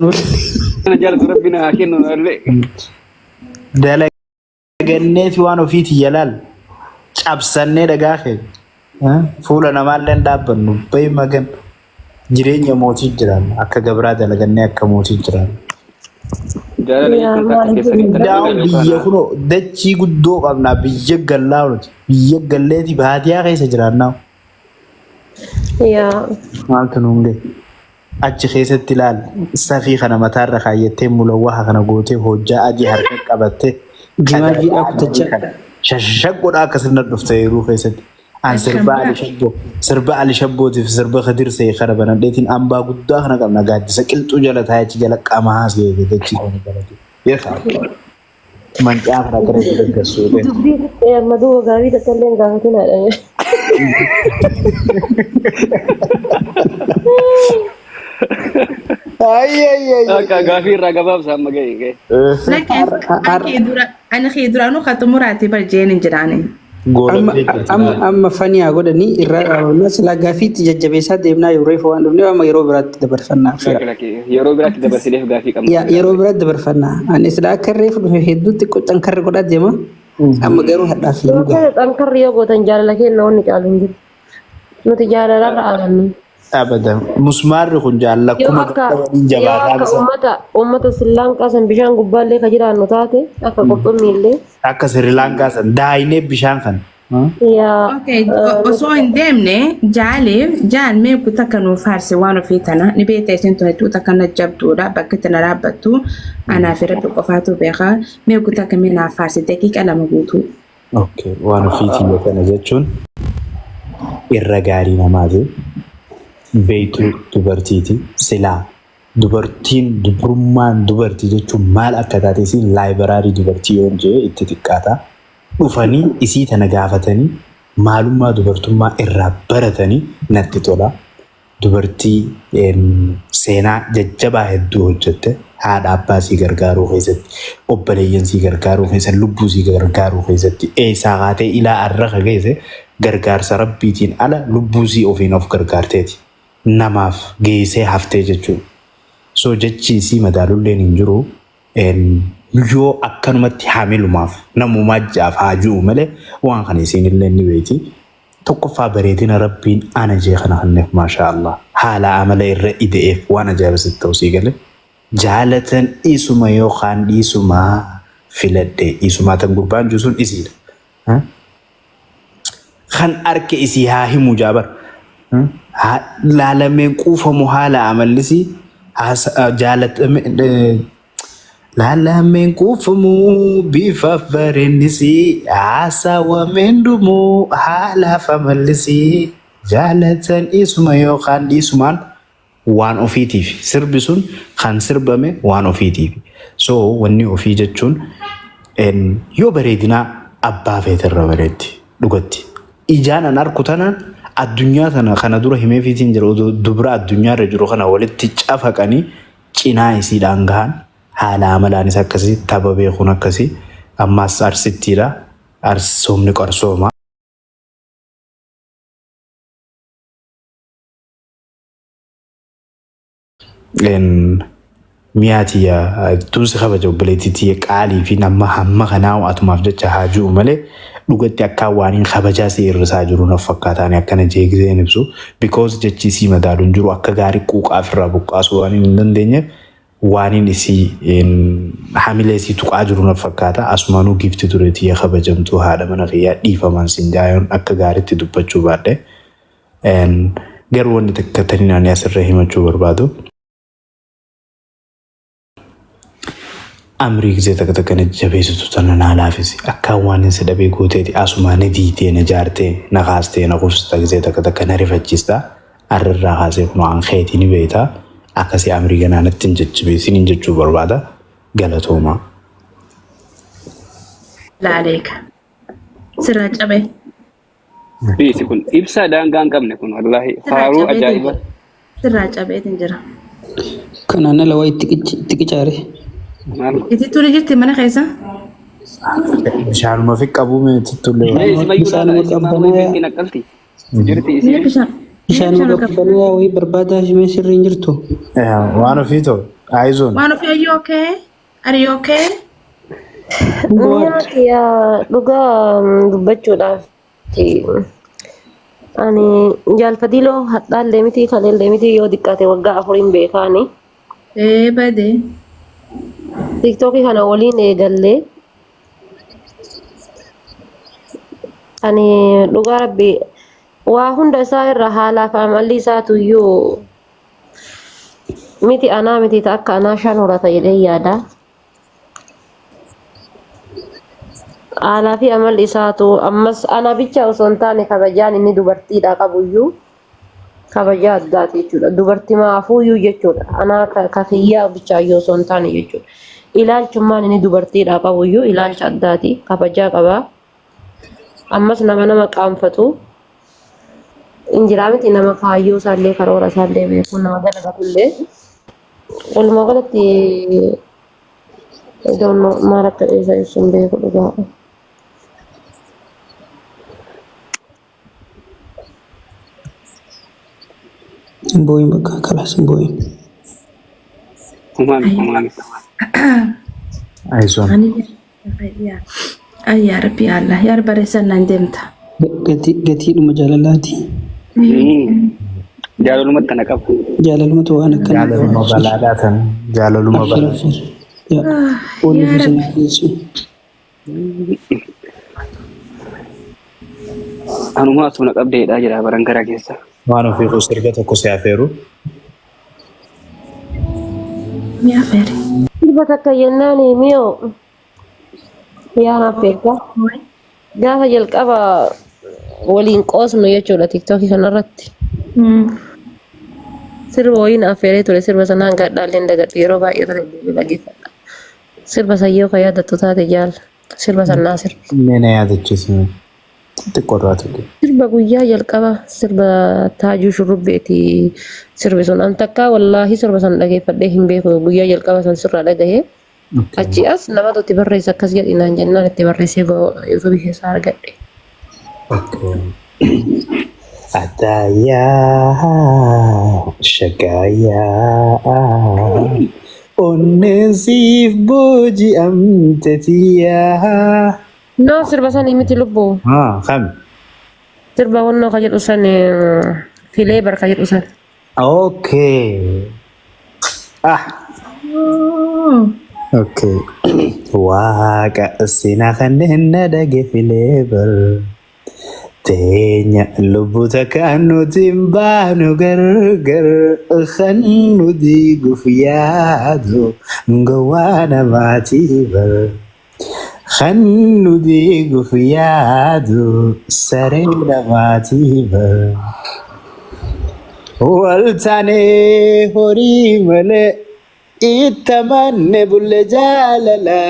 Kana jaalatu rabbi na haa kennu illee. Dalaganneeti waan ofiiti yalaal cabsannee dhagaa keenya fuula namaallee hin dhaabbannu bayi magan jireenya mootii jiraanna akka gabraa dalagannee akka mootii jiraanna. Jaalala Yaa jechuun takka maal keessanitti jenna? Daa'u argatan biyya yookaan kunoo dachii guddoo qabnaa biyya gallaa nuti biyya galleeti baadiyaa keessa jiraannaa Yaa maaltu nuun gahe. Achi keessatti ilaal safii kana mataarra kaayyattee mulawwaha kana gootee hojjaa adii harka qabattee Jimaa qadaada jiidhaa adii kutachaa. kana shashashaq godhaa akka sirna dhufte yeroo keessatti. An sirba Ali Shabboo sirba Ali Shabbootiif sirba Kadir Sa'ee kana banadheetiin ambaa guddaa kana qabna gaaddisa qilxuu jala taa'ee achi jala qamaa seete dachii kana jalatti. Yesaa mancaa kana gara gaggeessuute. Dubbii fixee amma duuba gaarii takka illee hin gaafatin haadha. Akka gaafii irraa gabaabsa amma ga'e ga'e. Lakki ani dura ani kee duraanuu ka xumuraati bar jeen hin jiraani. Amma Goolabdee jirti. amma amma fanii haa godhanii irraa dhaabamna silaa gaafiitti jajjabeessaa deemnaa yeroo reefu waan dhufneef amma yeroo biraatti dabarfannaa Lakki fira. lakki yeroo biraatti dabarsineef gaafii qabna Yaa yeroo biraatti dabarfannaa. Ani silaa akka reefu dhufe hedduu xiqqoo xankarri godhaa deema. Amma garuu hadhaaf nu Yoo gaha. kana xankarri yoo gootan jaalala kenna wanni caalu hin jiru. Nuti jaalalarra aalannu. Abadan. Musmaarri kun Yoo jaalakkuma akka waliin yoo jabaataa akka bisa. uummata uummata Srilaankaa san bishaan gubbaallee ka jiraannu taate akka qurxummiillee Akka Sri Lankaa san daayinee bishaan kana. yaa Okay, osoo hin deemne jaaliif jaal mee kuta akka nuuf faarse waan ofii tana ni beekta isin tun hedduu takka na jabduudha bakka itti na dhaabbattu anaa fi rabbi qofaatu beeka mee kuta akka mee naaf faarse daqiiqa 2 guutuu. Okay, waan ofii tiyya kana jechuun irra gaarii namaati. Beektuu dubartiiti. Silaa dubartiin dubrummaan dubartii jechuun maal akka taate isiin laayibaraarii dubartii yoon jee itti xiqqaata. Dhufanii isii tana gaafatanii maalummaa dubartummaa irraa baratanii natti tola. Dubartii seenaa jajjabaa hedduu hojjette haadha abbaa sii gargaaruu keessatti obboleeyyan sii gargaaruu keessatti lubbuu sii gargaaruu keessatti eessaa kaatee ilaa arra ka geesse gargaarsa rabbiitiin ala lubbuu sii ofiin of gargaarteeti namaaf geessee haftee jechuudha. So jechi isii madaalulleen hin jiru. Yoo akkanumatti hamilumaaf namumaa jaaf haa ji'u malee waan kana isiinillee ni beeyti. Tokkoffaa bareedina Rabbiin ana jee kana kanneef maashaa Allah haala amala irra ida'eef waan ajaa'iba sitti ta'u sii gale jaalatan isuma yookaan dhiisuma filadhe isumaa tan gurbaan jiru sun isiidha. Kan arke isii haa himu jaabar. Laalameen quufamu haala amallisii jaalatame Laalameen quufamu bifaaf bareednisii haasawameen dhumu haalaaf amallisii jaalatan isuma yookaan dhiisumaan waan ofiitiif sirbi sun kan sirbame waan ofiitiif. So wanni ofii jechuun yoo bareedinaa abbaa feetirra bareeddi dhugatti. Ijaan an arku tanaan addunyaa tana kana dura himeefiitiin jira odoo dubra addunyaarra jiru kana walitti cafaqanii cinaa isiidhaan gahan haala amalaanis akkasii tapha beekuun akkasii ammaas arsittiidha arsoomni qarsooma. Miyaa tiyya hedduun si kabaja obboleettii tiyya qaalii fi nama hamma kanaa atumaaf jecha haa ji'u malee dhugatti akkaan waan hin kabajaa si hir'isaa jiru naf fakkaata ani akkana jeegisee hin ibsu because jechi isii madaalu hin jiru akka gaarii quuqaa ofirraa buqqaasuu waan hin dandeenyeef waan hin isii hamilee isii tuqaa jiru naf fakkaata asumaanuu giifti ture tiyya kabajamtuu haadha mana kiyyaa dhiifamaan sin jaayoon akka gaariitti dubbachuu baadhe. Garuu wanni takka taniin ani asirra himachuu barbaadu. Amrii gisee takka takka na jabeessitu tana naa laafisi. Akkaan waan hin si dhabee gooteeti asumaa na diitee na jaartee na kaastee na kufsita gisee takka takka na rifachiista. Arra irraa kaasee kunoo an keetii ni beekta. Akkasii amrii ganaa natti hin jajjabeessiniin jechuu barbaada. Galatoomaa. Laaleeka. Sirraa cabee. Dhiisi kun ibsaa daangaa hin qabne kun wallaahi Sirraa faaruu cabeetiin ajaa'iba. jira. Sirraa cabeetiin jira. Kanaan ala waa itti itti qicaare. Maal Itti tuli jirti mana keessa? Bishaanuma fi qabuu mee tuttullee Mee waan. isi mayyuu laala Bishaanuma isi maal wayii qabbanayaa beekti naqqalti. Jirti Mee isiin. bishaan mee bishaanuma bishaan qabbanaa'aa. qabbanayaa wayii barbaadaa shimee sirrii hin jirtu. Waan ofii ta'u. Ayizoon. Waan ofii are you okay? Are you okay? Mi'a kiyya dhugaa dubbachuudhaaf ani jaalfatiiloo hadhaallee miti kaleellee miti yoo xiqqaate waggaa afuriin beekaani. Ee bade. Tiktookii kana waliin eegallee ani dhugaa rabbi waa hunda isaa irra haalaaf amalli isaatu iyyuu miti anaa miti ta akka anaa shan horata jedhee yaada. Haalaa fi amalli isaatu ammas ana bicha osoo hin taane kabajaan inni dubartiidhaa qabuyyuu kabajaa addaati jechuudha. Dubartimaafuyyuu jechuudha. Anaa ka kiyyaa bichaayyuu osoo hin taane jechuudha. Ilaalchummaan inni dubartiidhaa qabuyyuu ilaalcha addaati. Kabajaa qaba. Ammas nama nama qaanfatu. Injiraa miti nama kaayyoo isaallee karoora isaallee beeku nama dalagatullee. Walumaa galatti I don't know maal akka isa ibsu hin beeku dhugaa. Hin boo'in bakka kalaas hin boo'in. Humaami humaami. Ayizoon. Ani ay yaa rabbi yaa Allah yaa rabbi bareessan naan deemta. Gatii gatiidhuma jaalalaati. Jaalalumatti kana qaba. Jaalalumatu waan akkanaa qaba. Jaalaluma balaadhaa tan. Jaalaluma Abshir balaa. abshir. Yaa Oolli Yaa fi rabbi. isin geessu. Anumaa asuma qabdeedhaa jira baran gara keessa. Waan ofii koo sirba tokko si afeeru. Mi'a feere. Sirba takka jennaan miyoo yaa naaf beekta. Gaafa jalqaba waliin qoosnu jechuudha tiktookii kanarratti. Sirba wayiin affeeree ture sirba sanaan gadhaallee hin dagadhu yeroo baay'ee irra deddeebi'ee dhaggeeffadha. Sirba san yoo ka yaadattu taate jaal sirba san naa sirbi. Mee na yaadachiisi. Xiqqoo irraa tuqe. Sirba guyyaa jalqaba sirba Taajuu Shurrubbeeti sirbi sun an takkaa wallaahi sirba san dhageeffadhee hin beeku guyyaa jalqaba san sirraa dhagahee achi as namatu itti barreessa akkas jedhi naan jennaan itti barreessee yuutuubii keessaa argadhe. Ataayaa shagaayaa onneen siif booji'amte tiyyaa. No sirba sanii miti lubbuu. Ah, kam? Sirba wannoo ka jedhu san filee bar ka jedhu san. Okay. Ah, okay. Waaqa sina kanneen na dhage filee bar. Teenya lubbuu takka nuti hin baanu gargar kan nu diiguuf yaadu gowwaa namaatii bar. Kan nu diiguuf yaadu saree namaatii bar. Wal taanee horii malee ittamanne bulle jaalala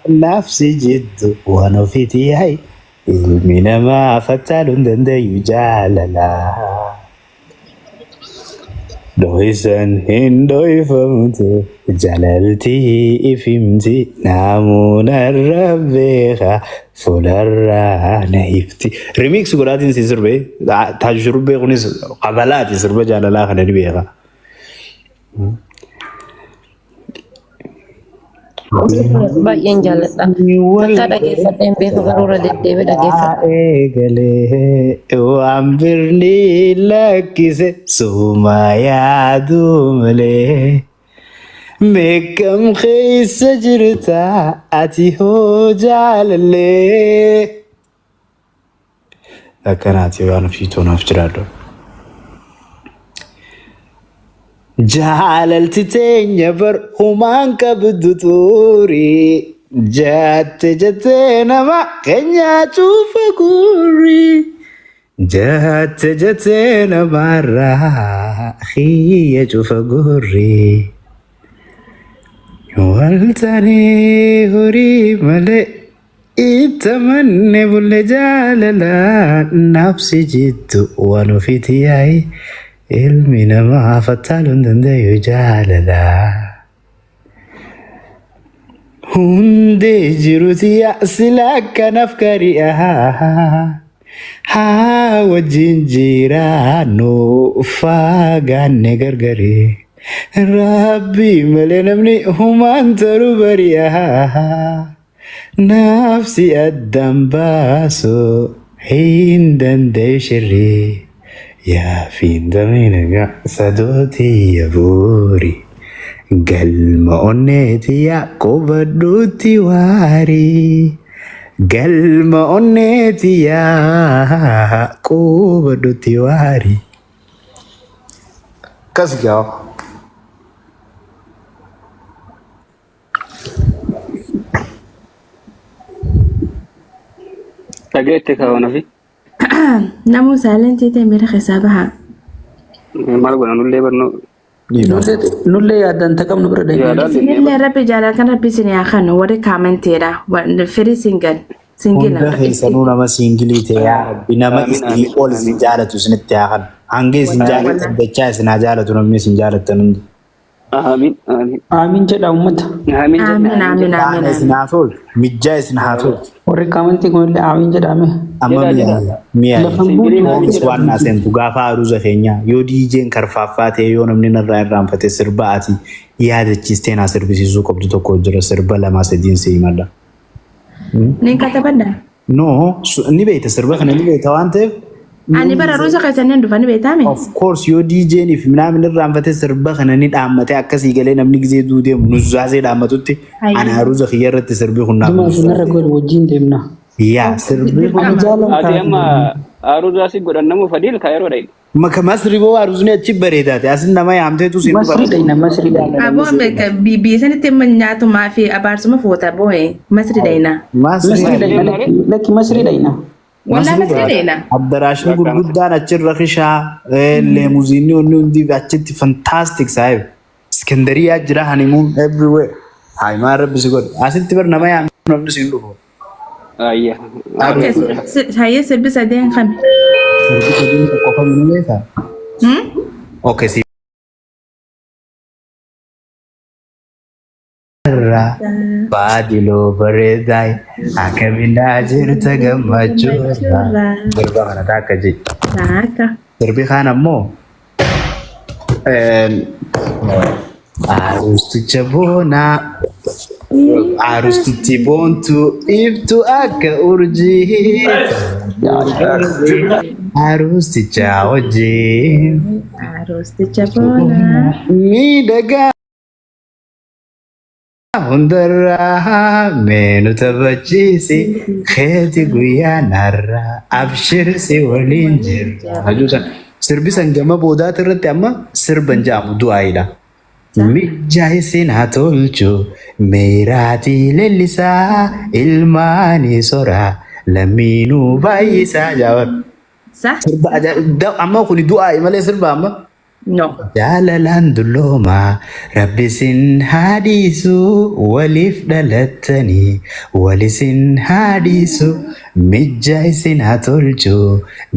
nafsi jiddu waan ofiiti yaa'e ilmi namaa fattaaluu hin dandayu jaalala. Dhohisan hin dhohifamtu jaalaltii ifimti naamunarra beeka fuularraa na ifti. Remix godhaatiin si sirbe taaju shurubbee kunis qabalaati sirba jaalalaa kana ni beeka. Baay'een jaalladha. Takkaa dhageeffadhee hin beeku garuu irra deddeebi'ee dhageeffadha. Eegalee waan birni lakkise suma yaaduu malee. Meeqam keessa jirta ati hoo jaalallee. Akkanaati waan ofii toonaaf jiraadhu. Jaalalti teenya bar humaan qabdu xurii. Jaatte jettee nama keenyaa cufa gurri. Jaatte jettee namarraa kiyya cufa gurri. Waltanii horii malee ittamanne bulle jaalala nafsi jiddu waan ofiiti yaa'i ilmi namaa fattaaluu hin dandayu jaalala. Hundee jiruti yaa sila akkanaaf gari'a haa wajjin jiraannu fagaanne gargari. Rabbi malee namni humaan taru bari'a. Nafsi addaan baasu hin danda'u shirri. Yaa fiinxamina sadooti yabuuri. Galma onneeti yaa qubadhuutti waari. Galma onneeti yaa qubadhuutti waari. Akkas gaa. Dhageette kaawwan ofii. Namuu saalentii ta'e miira keessaa baha. Maal godhan nullee barnoo. Nullee yaaddaan taqabnu bira dhaqnee. Yaadaan deemnee Isinillee rabbi jaalala kan rabbi isin haa kennu warri kaamanteedha. Firii singal. Singila. Hunda keessanuu nama siingilii ta'e yaa Rabbi nama Amiin, isinii amiin, ol isin amiin. jaalatu isinitti haa kennu. Hanga isin jaalatan dachaa isin haa jaalatu namni isin jaalatan hundi. Amiin, amiin. Aamiin jedha uummata. Amiin jenna, Amiin amiin amiin jenna. amiin Qaana isin amiin. haa tolchu. Mijjaa isin haa tolchu. Warri kaamantii kunillee aamiin jedhame. Amma Jedhaa, mi'aayi. jedhaa. Mi'aayi. Lafan Singiliin buutu amiin Yoomis jedha. waan naa seentu gaafa aruuza keenyaa yoo diijeen karfaaffaa ta'e yoo namni narraa irraanfate sirba ati yaadachiistee naa sirbisiisuu qabdu tokko jira sirba lama sadiin si himadha. Niin katabadha. No, ni beekta sirba kana ni beekta waan ta'eef Ani bara ruusa keessaniin dhufa ni beektaame. Of course yoo DJ'n fi minaamin irraanfate sirba kana ni dhaammatee akkasii galee namni gizee duu deemu nuzzaasee dhaammatutti Hayyee. ani aruuza kiyya irratti sirbi kun naaf Juma isinirra nuzzaasee. godhu wajjin deemna. Yaa sirbi kun Ani jaalan Ati taate. amma aruuzaa si godhan namuu fadiil ka yeroo dhayne. Maka masri boo aruuzni achi bareedaate asin nama yaamteetu siin dhufa. Masri dhayna masri dhayna. Aboo biyya sanitti immoo nyaatumaa fi abaarsuma fuuta boo'e masri dhayna. Masri Masri dhayna lakki lakki masri dhayna. Wallaa masri dhayna. Addaraashni gurguddaan achirra kishaa leemuziinni wanni hundi achitti fantastic saahib. Iskandariyaa jira honeymoon everywhere. Hayi maal rabbi si godhe. Asitti bar nama yaamtu namni siin dhufu. Ayya. Okay, hayyee sirbi sadeen kami? Sirbi sadiin tokko kami ni beekaa? Hmm? Okay, si irraa baadiloo bareedaay akkaminaa jirta gammachuurraa. Sirba kana taakka jedhi. Taakka. Sirbi kaan ammoo Arusticha boonaa Arustichi boontuu iftu akka urjii Arusticha wajjin Arusticha boonaa. miidhagaa hundarraa mee nu taphachiisi keeti guyyaa narraa abshir si waliin jirra. Hajuusan sirbi san gama boodaati irratti amma sirban jedhamu du'aayidha. Mijjaa isin haa tolchu meeraatii leellisaa ilmaanii soraa lammiinuu baay'isaa jaawar. Sa? Sirba ajaa'ib amma kuni du'aayi malee sirba amma. No. Jaalalaan dulloomaa rabbi isin haa dhiisu waliif dhalattanii wal isin haa dhiisu mijja isin haa tolchu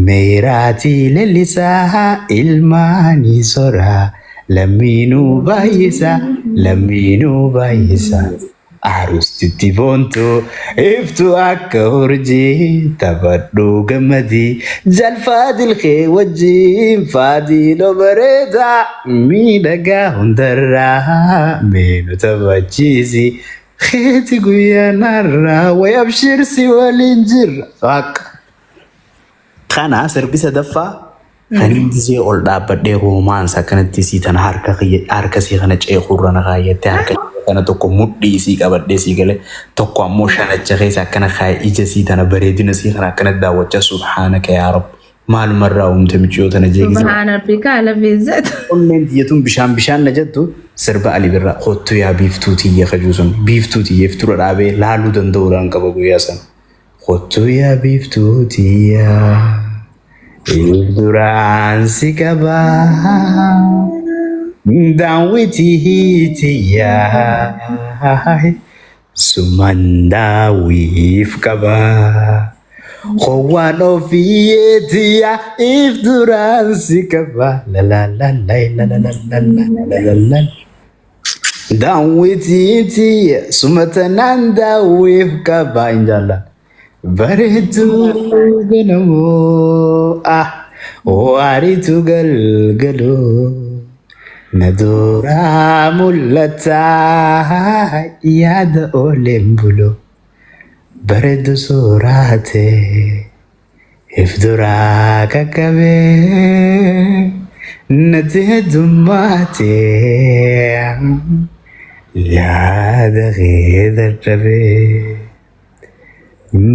meeraatii leellisaa ilmaanii soraa lammiinuu baay'isaa lammiinuu baay'isaa. Arustitti boontu iftu akka urjii taphadhu gammadii jalfaadil kee wajjin faadiloo bareedaa miidhagaa hundarraa mee nu taphachiisi keeti guyyaa narraa way abshirsi waliin jirra. Waaqa. Kana sirbi sadaffaa kan inni gisee ol dhaabbadhee roomaansa akkanatti isii tana harka kiyya harka isii kana ceekurra na kaayyattee harka kiyya kana tokko mudhii isii qabadhee isii galee tokko ammoo shanacha keessa akkana kaayee ija isii tana bareedina isii kana akkanatti daawwachaa subhaanaka yaa rabbi maalumarraa uumte miciyoo tana jeegisa. Subhaan rabbika ala fiizzat. Onneen tiyya tun bishaan bishaan na jettu sirba Ali Birraa kottu yaa biiftuu tiyya kajuu sun biiftuu tiyya iftura dhaabee laaluu danda'uudhaan qaba guyyaa sana. Kottu yaa biiftuu tiyya if duraan si qaba daawwitii tiyya suman daawwiif qaba. Howwaan ofiyyee tiyya if duraan si qaba la la la la la la la la la la. Daawwitii tiyya sumata naan daawwiif qaba hin jaalladha. Bareedduu ganamoo ah waariitu galgaloo. Na duraa mul'ataa yaada ooleen bulu bareedu suuraatee if duraa qaqqabee natti heddummaatee yaada kee dadhabee.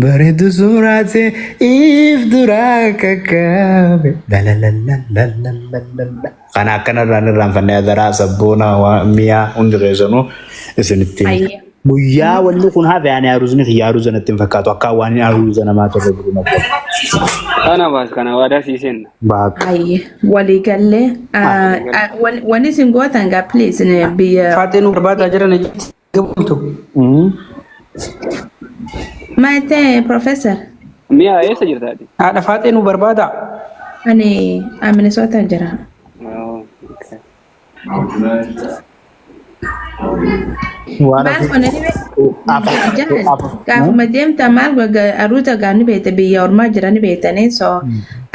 Bareedu suuraatee if duraa qaqqabe. Lalalalalalala. Kana akkanarraan irraanfannee adaraa sabboona mi'a hundi keessanuu isinitti. Ayyee. Guyyaa wanni kun hafe ani aruuzni kiyya aruuza natti hin fakkaatu, akka waan aruuza namaa turre jiru natti. Kana baas, kana waadaa sii seenna. Baaka. Ayyee. Waliigallee wanni isin gootan gaa, please, biyya. Faaxee nu barbaadaa jiran gabultu. Maal ta'e, Professor? Mi'a, eessa jirta ati? Haadha Faaxee nu barbaadaa. Ani Minnesota jira. Oh, okay. Waan Maal godhani gaafuma deemta, maal aruuza gaani beekte, biyya ormaa jirani beektanii, so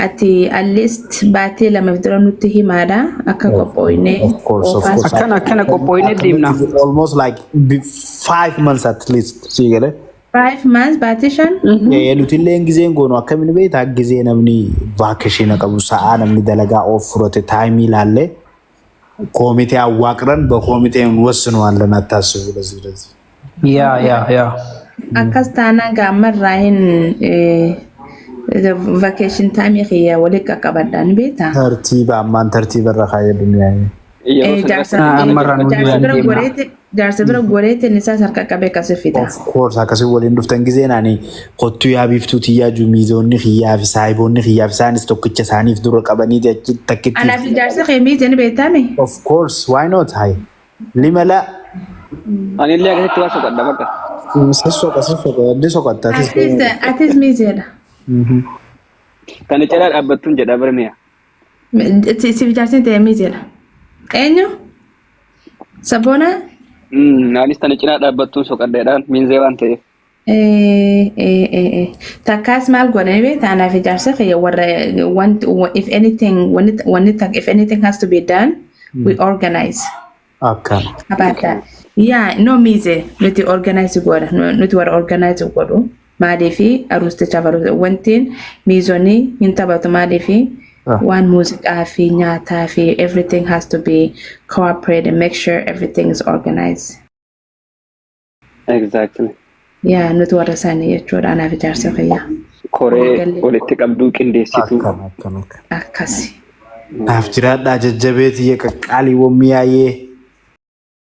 ati at least baatee 2f dura nutti himaadha akka qophooyne. Of course, of course. Akkana akkana qophooyne deemna. Almost like 5 months at least. Sii galee. 5 months, baatii 5. Nuti illee gizeen goonu akkamiin beektaa, gizee namni vacation qabu, sa'aa namni dalagaa off fudhate, time ilaallee ኮሚቴ አዋቅረን በኮሚቴ እንወስነዋለን። አታስቡ። ለዚህ ለዚህ Yaa. Akkas taanaan gaammarraa hin vacation time kiyya walitti qaqqabadha ni beektaa. Tartiiba ammaan tartiiba irra kaayee duniyaa. Yeroo sun Jaarsa Ammarraa nu jaarsa bira deemna. goreeti, jaarsa bira goreetiin isaas harka qabee akkasii fida. Of course, akkasii waliin dhuftan gizeen ani kottuu yaa biiftuu tiyyaa jiru, miizoonni kiyyaa fi saahiboonni kiyyaa fi isaanis tokkicha isaaniif dura qabanii achi takkitti. Anaaf jaarsa kee miizee ni beektaami. Of course, why not? Hai. Lima la. Ani illee akkasitti waa soqadha bakka. Sassoqa sassoqa addi soqatta. Atis. Atis miizeedha. Kan calaa dhaabbattuun jedha bara mi'a. Siif jaarsin ta'e miizeedha. Eenyu? Sabboona? Anis tana cinaa dhaabbattuun soqadheedhaan miinzee waan ta'eef. Takkaas maal godhani beektaa, anaaf jaarsa kiyya warra want if anything wanni if anything has to be done, we organize. Akkana. About that. Yeah, no, mize nuti organize godha, nuti warra organize godhu, maaliifi aruustichaaf aruusa wantiin miizonni hin taphatu, maaliifi waan muuziqaa fi nyaataa fi everything has to be cooperate and make sure everything is organized. Exactly. Yeah, nuti warra isaanii jechuudha, anaaf jaarsa kiyya. Koree walitti qabduu qindeessituu. Akkana akkana. Akkasi. Naaf jiraadhaa, jajjabeetiyya qaqqaaliiwwan mi'aayee.